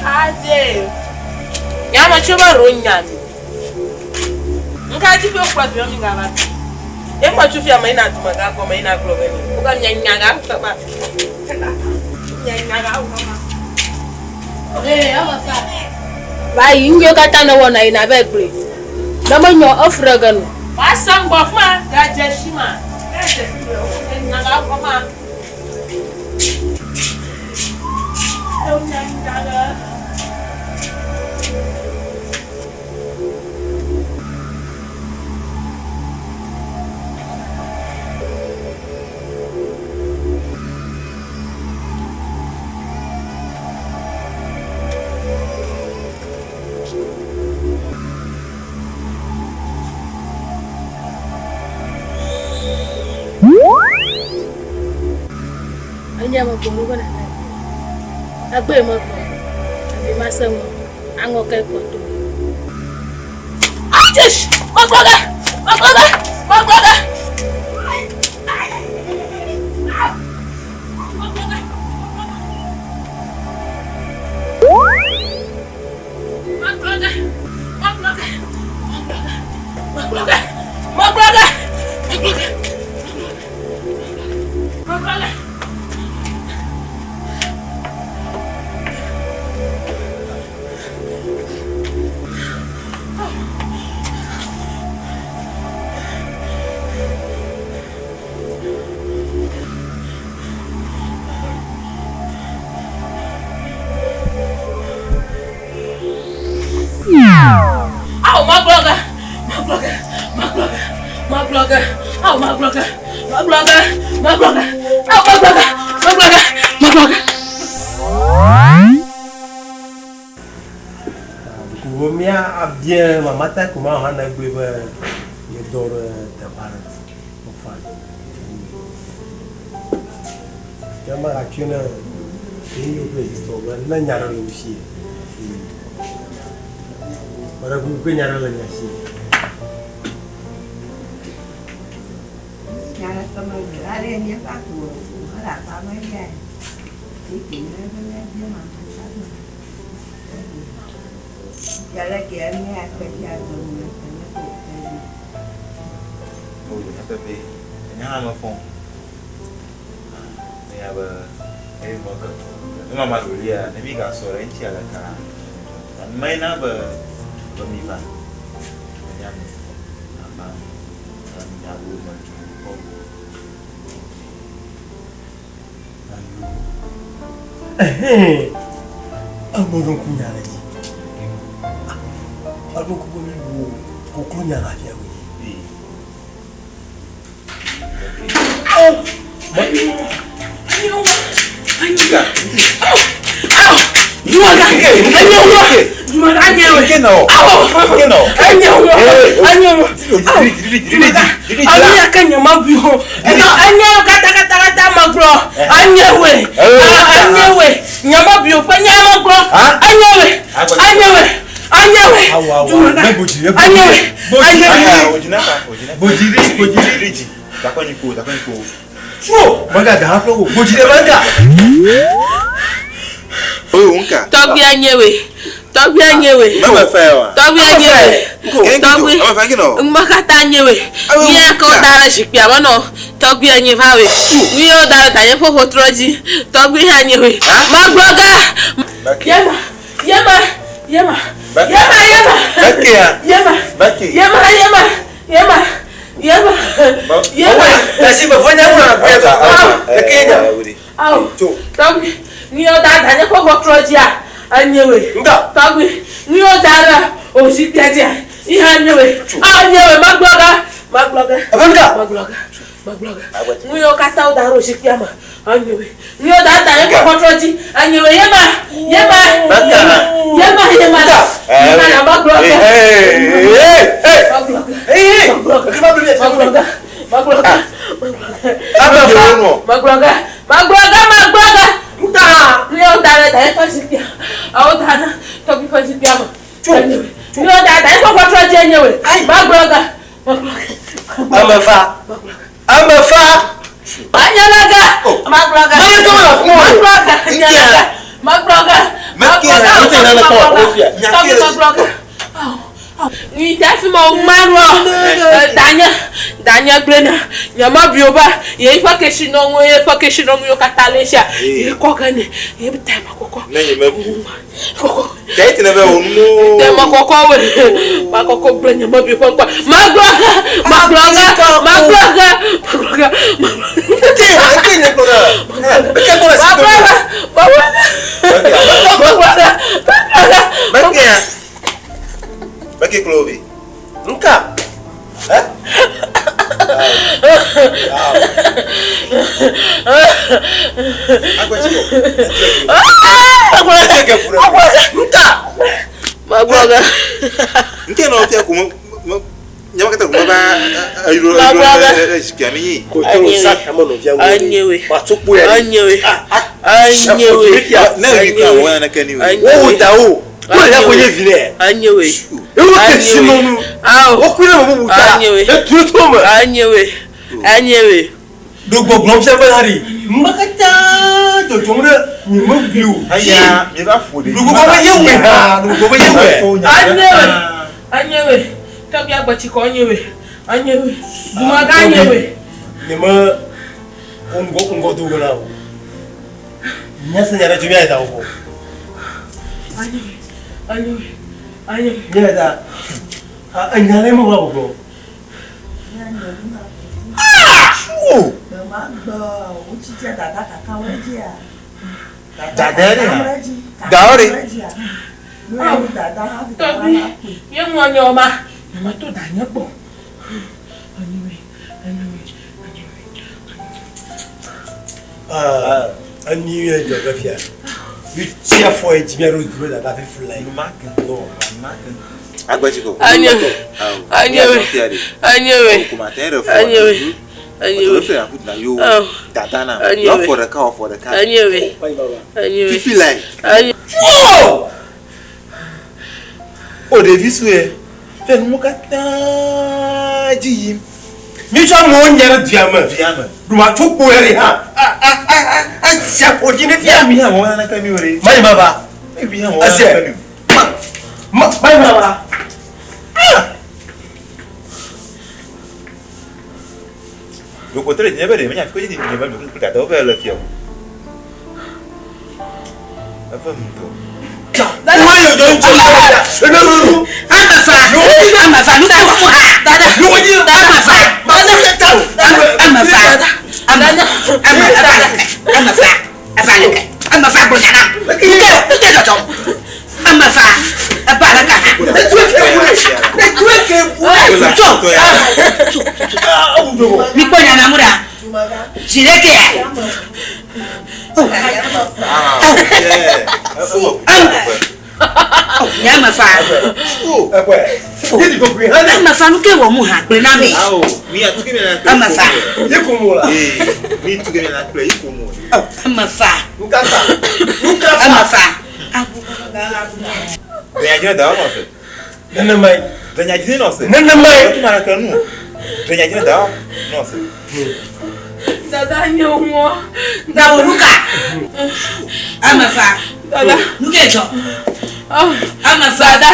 Adze. Nya me tso be ro nya mi. Nka dzi ƒe kplɔ vi mi gava. E ma tso fia me ina duma ga gɔ me ina gblɔ be ni. Wo ga nya nya ga kpa ma. Nya nya ga kpa ma. Ee, eme fa. Va yi nu yiwo katã nèwɔna yina vae gblɔe. Ne menyɔ efu ɖe ge nu. Va se ŋgɔ fima, gadze si ma. Gadze si ma, nya ga kpa ma. Nya nya ga. Enye megblɔ nu be nàna agbe. Egbee megblɔ. Evi mase ŋu. Aŋɔkae kpɔtɔ. Ajesh! Magblɔ ge! Magblɔ ge! Magblɔ ge! Awo magblɔ ge, magblɔ ge, magblɔ ge, magblɔ ge, awo magblɔ ge, magblɔ ge, magblɔ ge, awo magblɔ ge, magblɔ ge, magblɔ ge. Ko mía abia mama ta ko ma hã ne gblɔe be yedɔ ɖe teƒe aɖe mefa ke megatsoe ne yewo kple dzitɔ be ne nya ɖe le wo si meɖe kuku ke nya ɖe le mia si. Nya ɖeke meli o. Ale míeva ko hele aƒea me fia. Yi ke míebe míabia mama ta be fia ɖe ke míakpe fia dɔ me ke ne ko ke dzi. O nyateƒe, nye hã mefɔ. Eya be eye mɔ ke. Ne mama lolia, ne mi gasɔ ɖe eŋuti aleka, ame na be be mi va. Enya me ava nyawo me tso kpɔ. Ɛhɛn, emeɖo ŋku nya ɖe dzi. Eɖo ŋku be mi wo koklo nya le afia wòye. Tɔgbia nyewe, tɔgbia nyewe, tɔgbia nyewe, tɔgbi ŋgbe katã nyewe. Mía ke woda ɖe zikpuia me nɔ tɔgbia nye va we. Mía woda ɖe danye ƒe ʋɔtrɔ dzi. Tɔgbi hã nyewe. Magblɔ ga. Yema, yema, yema, yema, yema, yema, yema, yema, yema, yema, yema. Ao, tɔgbi, nu woda ɖe danye ƒe ʋɔtrɔ dzia, enyewe. Tɔgbi, nu woda ɖe wò zikpuia dzia, yi hã nyewe. Ao, nyewe, magblɔ ge, magblɔ ge, magblɔ ge, magblɔ ge. Nu yiwo katã woda ɖe wò zikpuia me, enyewe. Nu yiwo da ɖe danye ƒe ʋɔtrɔ dzi, enyewe. Yema, yema, yema, yema, yema, yema, na magblɔ ge. Magblɔ ge, magblɔ ge, magblɔ ge, magblɔ ge, magblɔ ge, magblɔ ge, magblɔ ge, magblɔ ge. Nu yiwo da ɖe danye ƒe zikpuia, woda ɖe tɔgbi ƒe zikpuia me, enyewe. Nu yiwo da ɖe danye ƒe ʋɔtrɔ dzi, enyewe. Magblɔ ge, magblɔ ge, Amefa, amefa. Anyalaga, magblɔ ge, magblɔ ge, anyalaga. Magblɔ ge. Magblɔ ge. Tɔgbi magblɔ ge. Yi ɖe afi ma wò maɖoa. Danye, danye gblɔe na nye mabui o be yeƒe kesinɔnuwo, yeƒe kesinɔnuwo katã le esia. Ye kɔ ge nɛ. Ye ta makɔkɔ. Ne nye mebui. Kɔkɔ. Ke eti ne be wò nuwo. Te makɔkɔ woe. Makɔkɔ gblẽ nye mabui ƒe ŋkɔ. Magblɔ ge, magblɔ ge, magblɔ ge, magblɔ ge. Ke ke nye gblɔ ge. Ke gblɔ si Magblɔ ge, magblɔ ge. Magblɔ ge, magblɔ ge. Mekea. Meke klo be. Nka. Eh? Nka. Magblɔ ge. Nke na ofia ko me nye makata ko me ba ayuro ayuro zikpia mi yi. Kotoro sa kama no via wo. Anyewe. Matsokpo ya. Anyewe. Anyewe. Ne wi ka wo na ke ni o. Wo da o. Wo le ko nye vi le. Anyewe. Ewo ke sinonu. Awo. Wo ku le mo bu ta. Anyewe. E tu to me. Anyewe. Anyewe. Ɖo gbɔgblɔm fia be la ɖi. Nume katã dzɔdzɔm ɖe nye me bui o. Eya mi va ƒo ɖe. Ɖo gbɔgbɔ be ye wɔe hã. Ɖo gbɔgbɔ be ye wɔe. Anyewe. Anyewe. Tɔgbi agbetsikɔ anyewe. Anyewe. Dumegã anyewe. Nye me ŋgɔ ŋgɔ do ge na o. Nya se nya ɖe tso mía da wo. Anyewe. Anyewe. Anyewe. Mía da. Enya ɖe me va gbɔgblɔ. Dada ɖe. Dawo ɖe. Tɔgbi ye ŋlɔ nye ma. Nye me to danye gbɔ. Anyewe. Anyewe. Anyewe. Enu ye dzɔ ge fia. Mi tsi afɔ yi dzi mía ɖo du be dada fifi le. Agbetsikɔ. Anyewe. Anyewe. Anyewe. Anyewe. Anyewe. Dada na. Anyewe. Afɔ ɖeka afɔ ɖeka. Anyewe. Anyewe. Fifi lai. Anyewe. O ɖevi sue. Fɛ nuwo katã dzi yim. Mi tsɔ amewo nya ɖe dua me. Dua me. Ɖo matso kpo ya ɖi hã. A a a a a si afɔ dzi ne fia. Mi hã wɔna naneke mi o ɖe. Manyi ma va. Mi hã wɔna Ese. naneke mi o. Ma ma manyi ma va. Ɖeko te ɖe dzinye be ɖe menya fi ko dzi nye be mi dada wo be le fia o. Efe ŋutɔ. Wo yɔ jɔ ŋutsu la. Ene ru. Amafa, amafa, nu ka mu ha. Dada. Amafa, amafa, ama, ama, amafa, abaleke, amafa gblɔ nya nam. Nke, nke dzɔdzɔ. Amafa, abaleke hã. Tso, mikpɔ nya nam ɖa. Zi ɖe kea. Nye amafa. Amafa nu ke wɔ mu hã gblẽ na mi. Amafa. Amafa. Amafa. Nenemae. Nenemae. Dada nye ŋɔ. Dawo nuka. Amafa. Dada. Nu ke dzɔ. Amafa. Dada.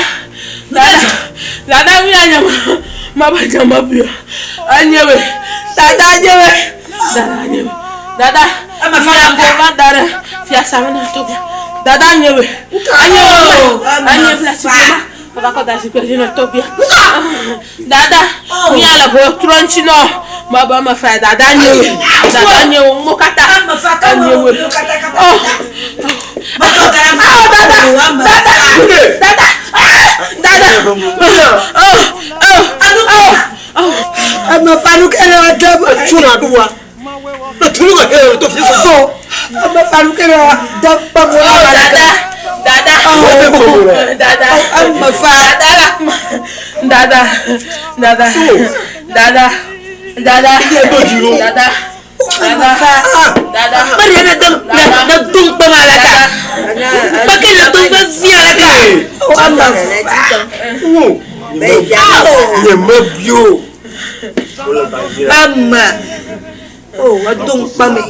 Nu ke dzɔ. Dada mi anya ma ma ba nya ma bia. Anyewe. Dada anyewe. Dada anyewe. Dada. Amafa Mi nuka. akɔ va da ɖe fiasa me na tɔgbia. Dada anyewe. Anyewe. Anyewe la si ma. Baba kɔ da zikpui dzi na tɔgbia. Dada. Mi ale ʋɔtrɔ ŋuti nɔ. Ma ba ma fa dada anyewe. Dada anyewe ŋmo katã. Amafa ka wɔ Anyewe. wo kata kata. Oh. Mɔtɔ gara ma. Ah, dada. Amafa. Dada. Ah, dada. Oh, oh, oh, oh. Amafa nu ke le wa dɛ. Tso na ɖu wa. Ne tulu ka he to fi so. Amafa nu ke le wa dɛ kpɔ mo Oh, la. dada. Dada. Dada. Amafa. Dada. Dada. Dada. Dada. Dada. Dada. Amafa. Dada. Mari ne dɔn ne dun kpɛ ma la ka. Pake ne dun fɛ fia la ka. Amafa. Wo. Nye me bio. Ama. O, edo ŋukpe me.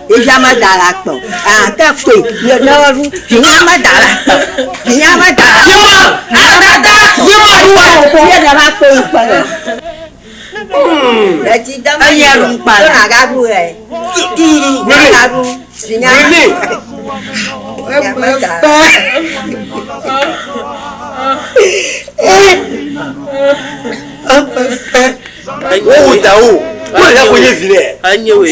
Evia meda le akpe o. Ah, ke kpɔe. Ne woɖu, vinya meda le akpe o. Vinya meda le akpe o. Vinya meda le akpe o. Vinya ɖe va kpɔ ŋukpe le. Etsi dama Eya ɖu ŋukpe le. Agaɖu ɣe. Agaɖu. Vinya meda. Wowu ta wo. Wo le ko nye vi ɖe. Anyewe.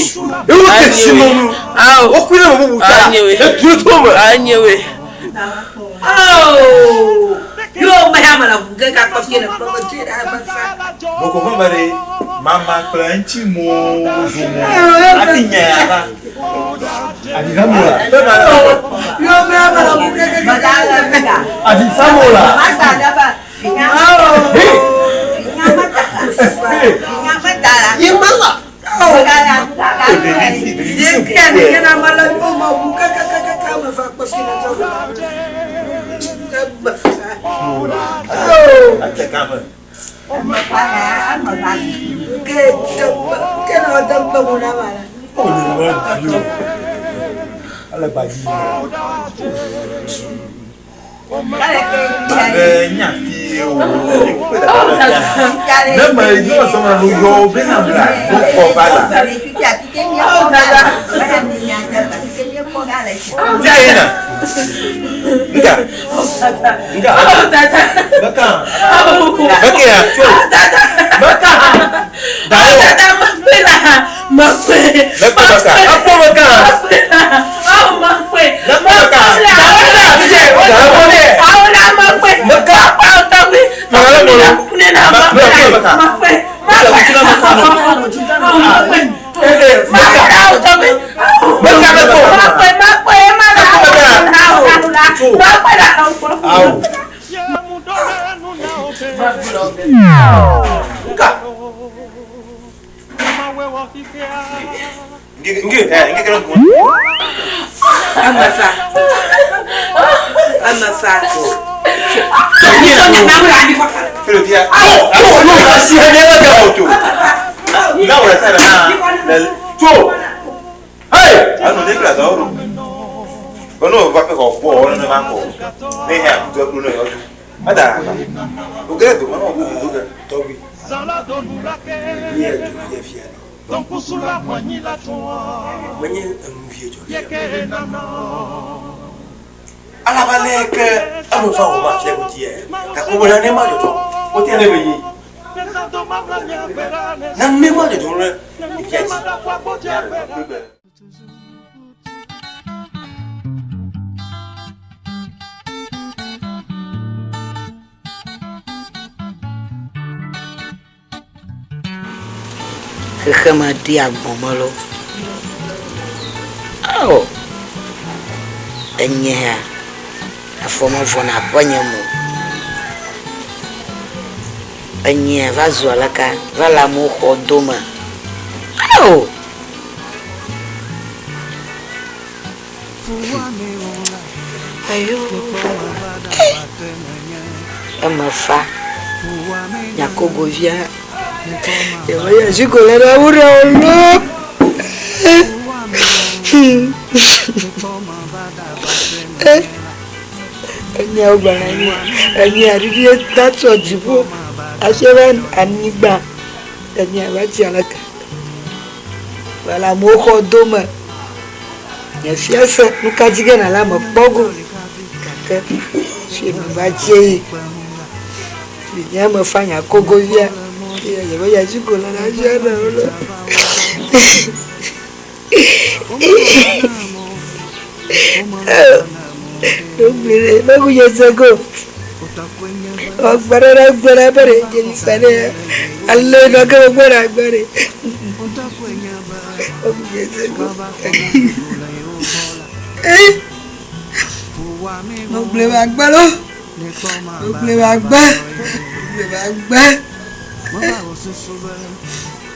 Ewo ke si mo nu. Awo. Wo kui ɖe mo bubu ta. Anyewe. Etu to me. Anyewe. Oh! Yo me ha me le ʋu ge gakpɔ fie le kplɔ me dzoe ɖe ame fa. Boko fɔ be ɖe mama kple eŋuti mo zo mo hafi nye ya va. Aviva mo la. Be ma le. Yo me ha me le ʋu ge gake. Aviva mo la. Ye ma la. Ate kame. O le ma di o. Ale ba dzi. Mabe nya fi o. Ne me ne me tɔmɔ nu yɔ wo be na bla do kɔ va la. Fia yi na. Nga. Nga. Beka. Beke ya. Beka. Dawo. Dada makpe la makpe. Mekpe beka. Akpɔ beka. Awo makpe. Mekpe beka. Dawo ne. Awo la makpe. Beka. Awo tɔgbi. Magala molo. Ne na makpe Makpe la beka. makpe. Makpe. Awo makpe. Eh Makpe beka. awo tɔgbi. Beka beko. Makpe makpe ma la Mekpe beka. awo la makpe la awo. Awo. Nga. Nge nge eh nge kɛlɛ kun. Ame fa. Ame fa. Filo fia. To no asi ne la ka O to. Na wòle sa na le To. Hey. anu ne kla dɔw do. Bɔn n'o va fɛ k'o bɔ o ne ma kɔ. Ne hɛ akutu ekulu ne yɔ du. Ada la. O kɛlɛ do ma n'o ko do kɛ. Tɔgbi. Ni yɛ dzo fia fia ɖe. Menye enu vie dzɔ fia. Alaba le ke ame fa wɔ ma fia ko di yɛ. Gake wo nane ma dzɔdzɔ. O te ne be yi. Nane ma dzɔdzɔ ɖe ɖevia dzi. Xexeme ɖi agbɔ̃ me loo. Ao! Enye ya, afɔ mevɔ na aƒenye me o. Enyea va zu aleka va le amewo xɔ dome. Ao! Ayo! Eme fa. Nyakogovia. Yemeya zigo le ɖe wo ɖe wo lo. Enyawo gblɔna nyi. Enyia ɖiɖi ta tsɔ dziƒo. Hafi va anyigba. Enyia va tsi aleke. Va le amewo xɔ dome. Nye fiase nuka dzi ge nala me kpɔ go. Gake fi mi va dze yi. Nye me fa nya kogovia. Ye yemeya zigo le ɖe afia ɖe wo lo.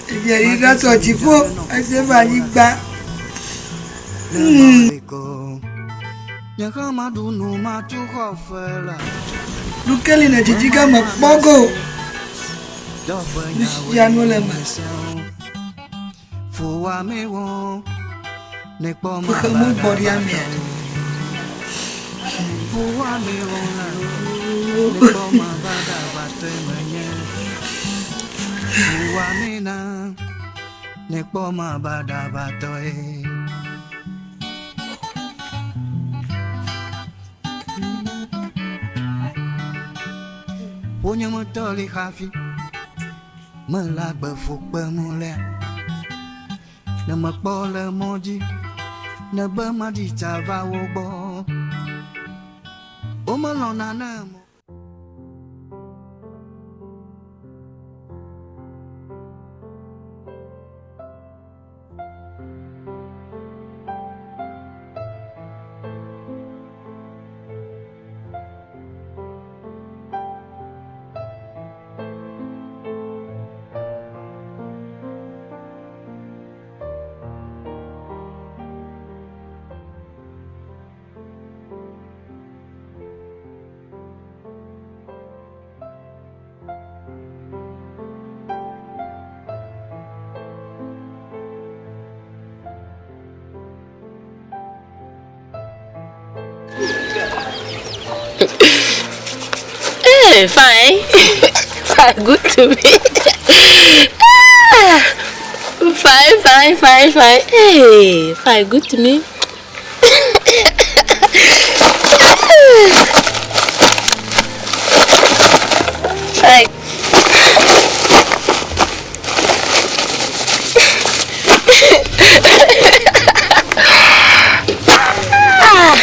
Evia yi ɖa sɔ dziƒo ese va anyigba. Nukeli le dzidzi ge me kpɔ go. Nusianu le me. Xexeme gbɔ ɖi amea. Mele agbe fu kpem lea, ne mekpɔ le mɔ dzi, negbe maɖi tsa va wo gbɔ. Womelɔ̃na ne mo. Hey, fine. Fine, good to me. Ah, fine, fine, fine, fine. Hey, fine, good to me. Fine. Ah.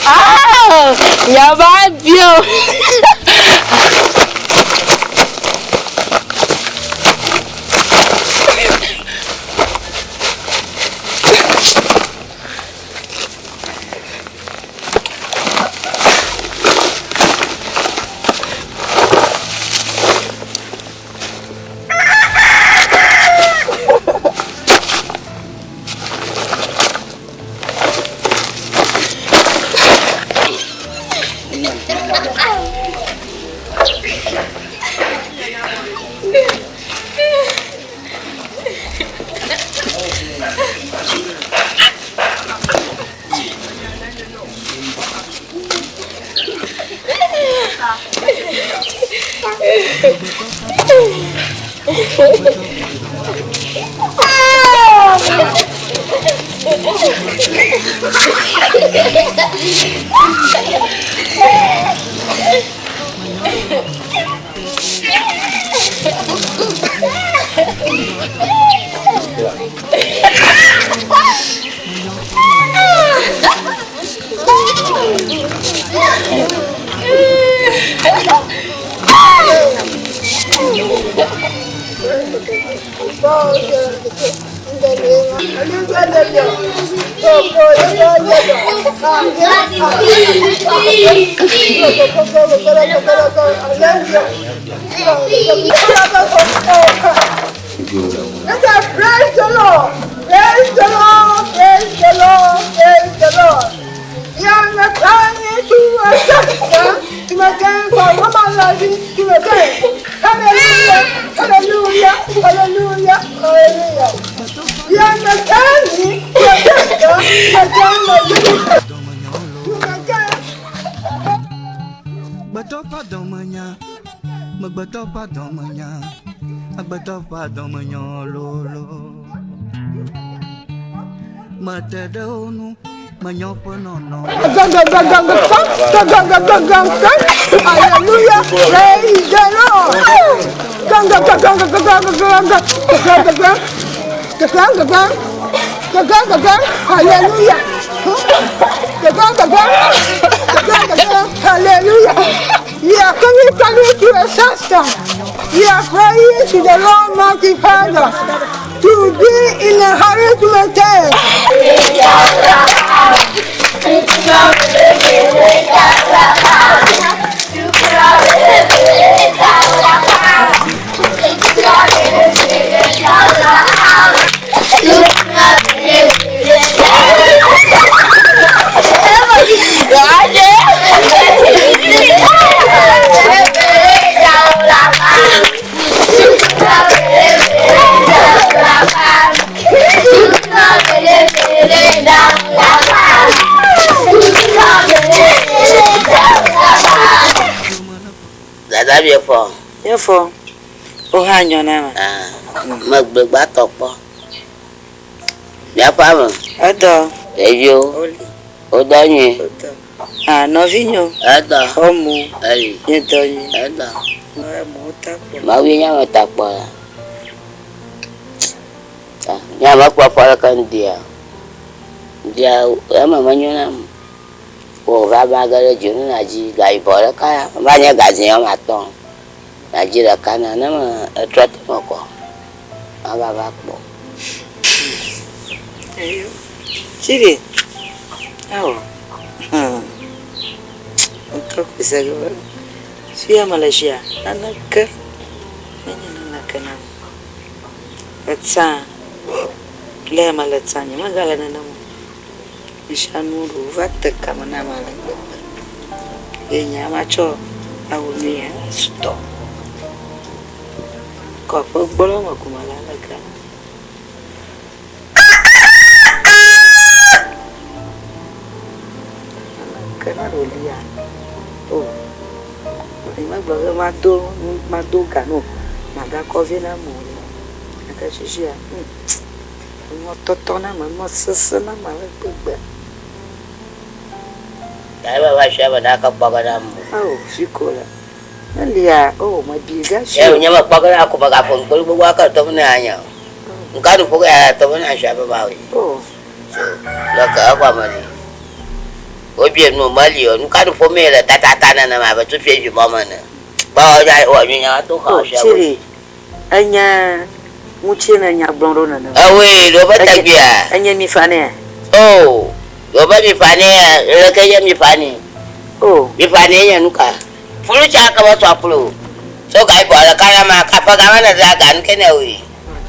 Ah, yaba bio. Praise the Lord! Praise the Lord! Praise the Lord! Praise the Lord! Hallelujah! Hallelujah! Hallelujah! Gbetɔ ƒe dɔmenya, megbetɔ ƒe dɔmenya, agbetɔ ƒe dɔmenya lolo. Mete ɖe wo nu, menyɔ ƒe nɔnɔ. Hallelujah! Praise the Lord! Hallelujah! ancestors. We are praying to the Lord Mighty Father to be in a hurry to maintain. Dada mi fɔ. Ye fɔ. O hã nyɔ na ma. Megbe gbãtɔ kpɔ. Miaƒe ame. Edɔ. Ɖeviwo. Wodɔ nyuie. Ah, nɔvinyo. Edɔ. Xɔmu. Eli. Nye dɔ nyuie. Edɔ. Mawu nye ame takpɔla. Nye ame kpɔkpɔ ɖeke ŋdia. Ŋdia eme menyo nam. Wò va ba ge ɖe dzonu nàdzi gayibɔ ɖeka ya. Va nye gazi woame atɔ̃. Nàdzi ɖeka na ne me etrɔ te me kɔ. Mava va kpɔ. Chidi. Awo. Hmm. Ŋutɔ koe se ge be fia mele tsia naneke menye naneke nam. Etsã le mele tsã nyemegale nenem o. Nusianu ɖe wova te kame nam ale gbegbe eye nye hã matsɔ awu nyui sutɔ kɔƒe gblɔ me ko mele aleke. Ke ne ɖe wòlia, o, nyemegblɔ be mado, mado ga na wò, màgakɔ vɛ nam o gake fifia, hum, enua tɔtɔ nam, enua sesẽ nam ale gbegbe. Ta ye meva fiã be nake kpɔ ge ɖam o. Ao, fi ko le. Elia, o, mebi gasi o. Ye nye mekpɔ ge ɖa ko megaƒo nu kpoli gbogbo ake tom ne anya o. Nuka nu ƒo ge ya tom ne asia be ma wi. O. So, le ke egɔme ɖi. Wobie nu meli o. Nuka nu ƒo mee le tatata nenema abe tufie dzi mɔ me ne. Be wɔ wɔ nyunya wa to xɔ asia. Chiri, enye ŋutsi ne nya gblɔm ɖo nenem. Ewoe, ɖo be tegbea. Enye mi fa nɛ. O, ɖo be mi fa nɛ, leke nye mi fa nɛ. O. Mi fa nɛ nye nuka? Flu tsa ke me sɔ flu. So ga yibɔ le kana ma ka ƒe ga me ne za ga nuke ne wui.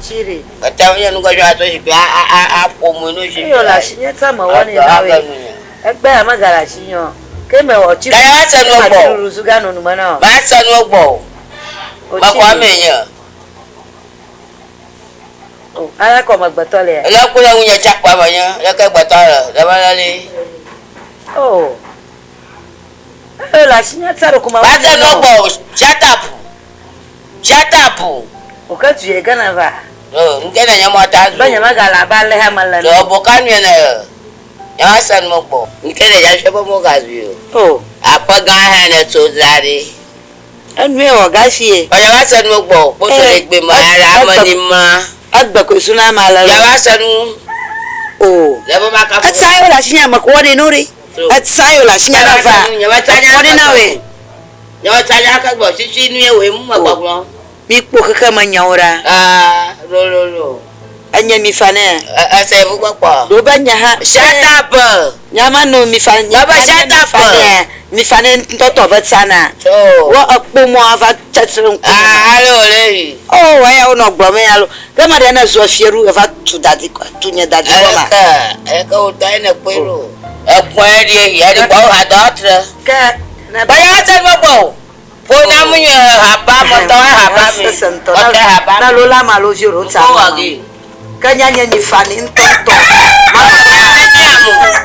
Chiri. Ete nye nu gɔdzɔ ato zikpui a a a a ƒo mu nu zikpui. Eyo le asi nye tsa me wɔ ne na we. Egbe ya me ga le asi nye o. Ke me wɔ tsi. Gaya ma se nuwo gbɔ. Ruru zu ga no nu me na o. Ma se nuwo gbɔ o. Me kɔ ame nye. O ala kɔ me gbetɔ le ya. Ele ku le ŋunye tsa kpɔ ame nye. Le ke gbetɔ le. Le me le li. O. Eyo le asi nye tsa ɖo ko me wɔ. Ma se nuwo gbɔ o. Shut up. Shut up. O ke du ye gana va. O nke ne nye mɔ ta zu. Be nye me ga le abe ale ha me le. Le obo ka nue ne. Nye ma se nuwo gbɔ. Nke ne nye se be mo ga zu o. O. Aƒe gã hã ne tso za ɖi. Enue wɔ ga fi ye. Nye ma se nuwo gbɔ. Kposo le gbe ma ala ame ni ma. Egbe ko su na ma le. Nye ma se nu. O. Le be ma ka. Etsa yo le asi nye me ko wɔ ɖe no ɖe. Etsa yo le asi nye na va. Nye ma tsa nye. Wɔ ɖe na we. Nye ma tsa nye ake gbɔ sisi nu ye woe mu me gbɔgblɔ. Mi kpɔ xexe me nyawo ɖa. Aa lo lo lo. Enye mi fa nɛ. Ese yevu gbɔ kpɔ. Ɖo be nye hã. Shut up. Nye ma no mi fa. Ɖo be shut up. Mi fa nɛ ŋutɔtɔ be tsana. So. Wo ekpo mɔ ava tsatsre ŋku. Aa alo le yi. O eya wo nɔ gblɔ me alo. Ke me ɖe ne zɔ fieɖu eva tu dadi tu nye dadi kɔ ma. Eleke eleke wotɔ ye ne kpɔe ɖo. Ekpɔe ɖi eyi eɖi gbɔ hadɔ tre. Ke ne. Be ya se nu gbɔ o. Ƒo na mu nye haba me tɔ haba mi. Ɔtɛ haba mi. Na lola ma lo vi ro tsa. Ke nya nye mi fa ni ŋutɔŋutɔ.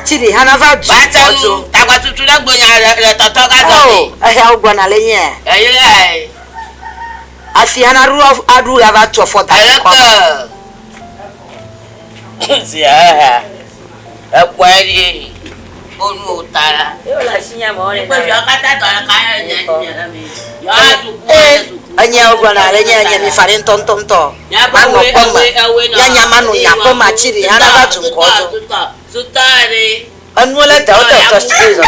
Tsi ɖi hana va du. Ba se nu tagba tutu ɖe gbonya le tɔtɔ ga zɔ mi. Eya wo gbɔna le nye. Eyi le. Afi hana ɖu aɖu la va tu afɔ da. Aleke. Zi eha. Ekpɔe ɖi. Bonu wo ta la. Eyo le asi nye amewo le. Ekpe viwo katã dɔ ɖeka ye nye nye le mi. Yɔ atuku. Enye wo gblɔna le nye nye mi fa ɖe ŋutɔŋutɔŋutɔ. Manɔ kpɔ me. Ya nya manɔ nya ƒe ma tsi ɖi hana va tu ŋkɔ dzo. Enuwo le da wo te tɔ si zɔzɔ.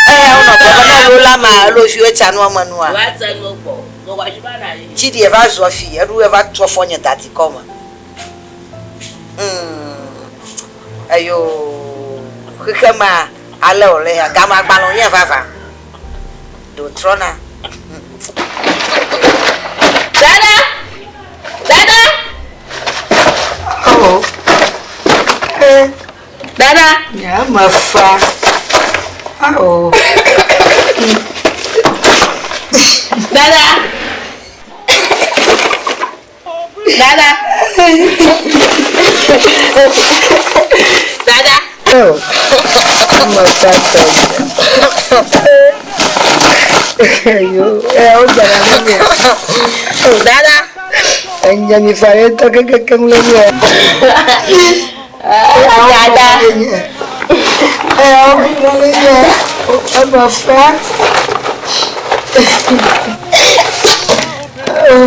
Eya wonɔ gblɔ be ne lo la. la ma elo fi etsa nua me nua. Tsi ɖi eva zɔ fi eɖu eva tu afɔ nye dadi kɔ me. Hmm. Eyo xexe ma ale wòle ya gama agbalẽ wònye vava. Ɖe wòtrɔna. Dada! Dada! Oh. Eh. Dada! Nye me fa. Oh. Dada! Dada! Dada! Oh. Me fa tɔ. Yo, eh, o gbara ne nye. Dada! Enye mi fa ye tɔ kekekeŋ le nye. Dada! Eh, o gbara ne nye. Eme fa. Oh.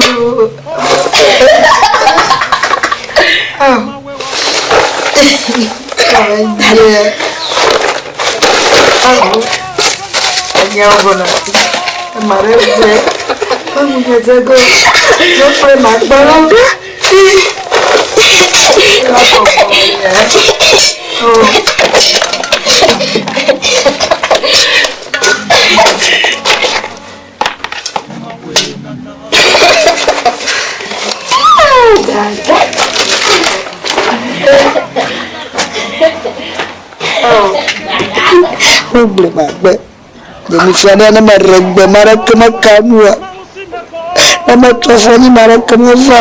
Oh. Enye. Oh. Enye ogbona. Emare gbe. Emunye tego. Lópe màgbọ́rọ́. Wogblẽ magbe. Nye mifia ɖe ne meɖe gbe ma ɖeke meka nua. Ne metrɔ afɔ anyi ma ɖeke meva.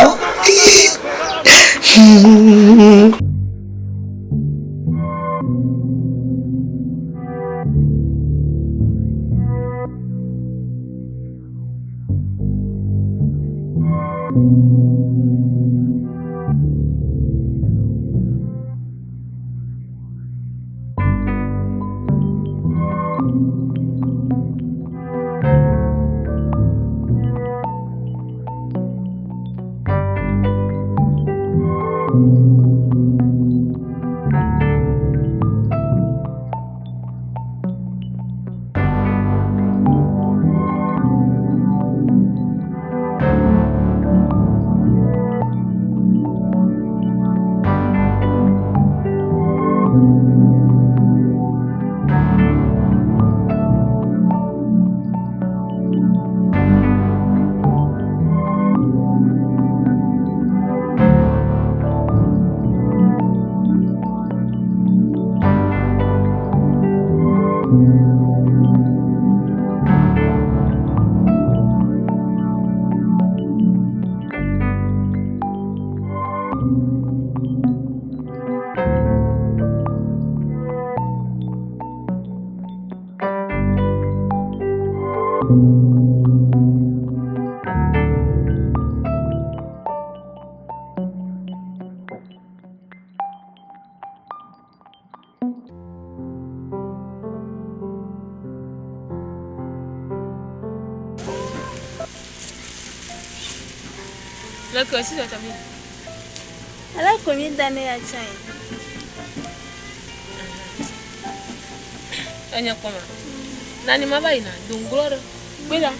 Leke esi tɔtɔ mi. Ale ko mi da ne ya tsã yi. Enye kpɔ ma. Nani ma va yina donglo ɖe. Kpe ɖa.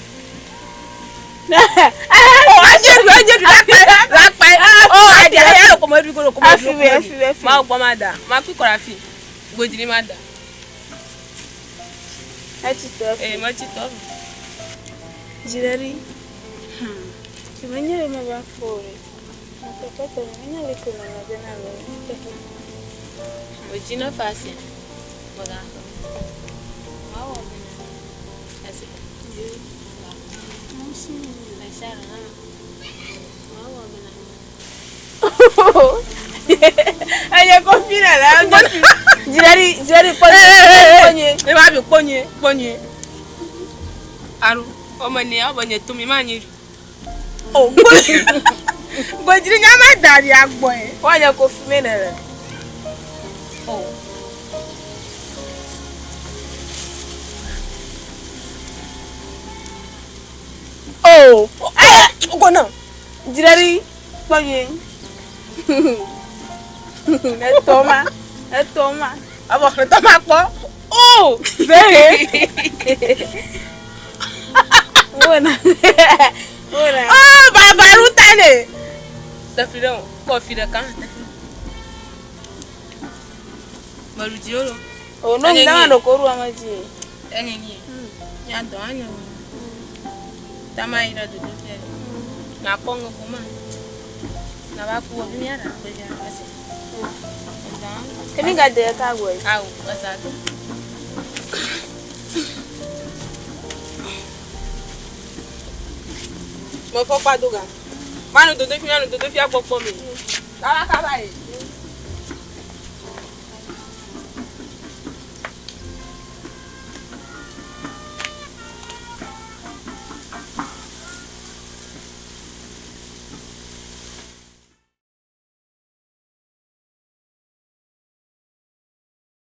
Ma gbɔ ma da. Ma kpi kɔ ɖe afi. Gbodzi ma da. Etsi tɔ. Ee, ma tsi tɔ. Dziɖeɖi. Hmm. Tsi menye be meva kpɔ o ɖe. Nyateƒetɔ nye menye ale ko nɔnɔ ge na ame o. Nyateƒe. Wòdzi ne fa asia. Mègaxɔ. Mawɔ bena. Asi. Mawɔ bena. Enye kofi na la. Dziɖeɖi, dziɖeɖi kpɔ nyuie, kpɔ nyuie. Ne ma bi kpɔ nyuie, kpɔ nyuie. Alo, wɔme nia, wɔme nye tomi ma nyi. O, gbedzri nya ma da ɖi agbɔe. Woanye kofi me ne le. O. O, eh, gona. Dziɖeɖi kpɔ nyuie. Etɔ ma, etɔ ma. Avɔ xlẽtɔ ma kpɔ. O, vehe. Wona. Wona. Oh, baba nu ta ne. Te fi ɖe o. Kpɔ fi ɖeka hã te fi. Meɖu dzi o lo. O no mi dama ɖeko ɖu ame dzi. Enye nyi. Nya dɔ anya. Tama yi ɖe dodo fia. Na kpɔ ŋe kuma. Na va ku ovi mia ɖe akpe via ese. Ke mi ga de ka gbɔ. Awu, eza do. Mefɔ kpa do ga. Manu dodo fia, manu dodo fia gbɔkpɔ mi. Kaba kaba ye.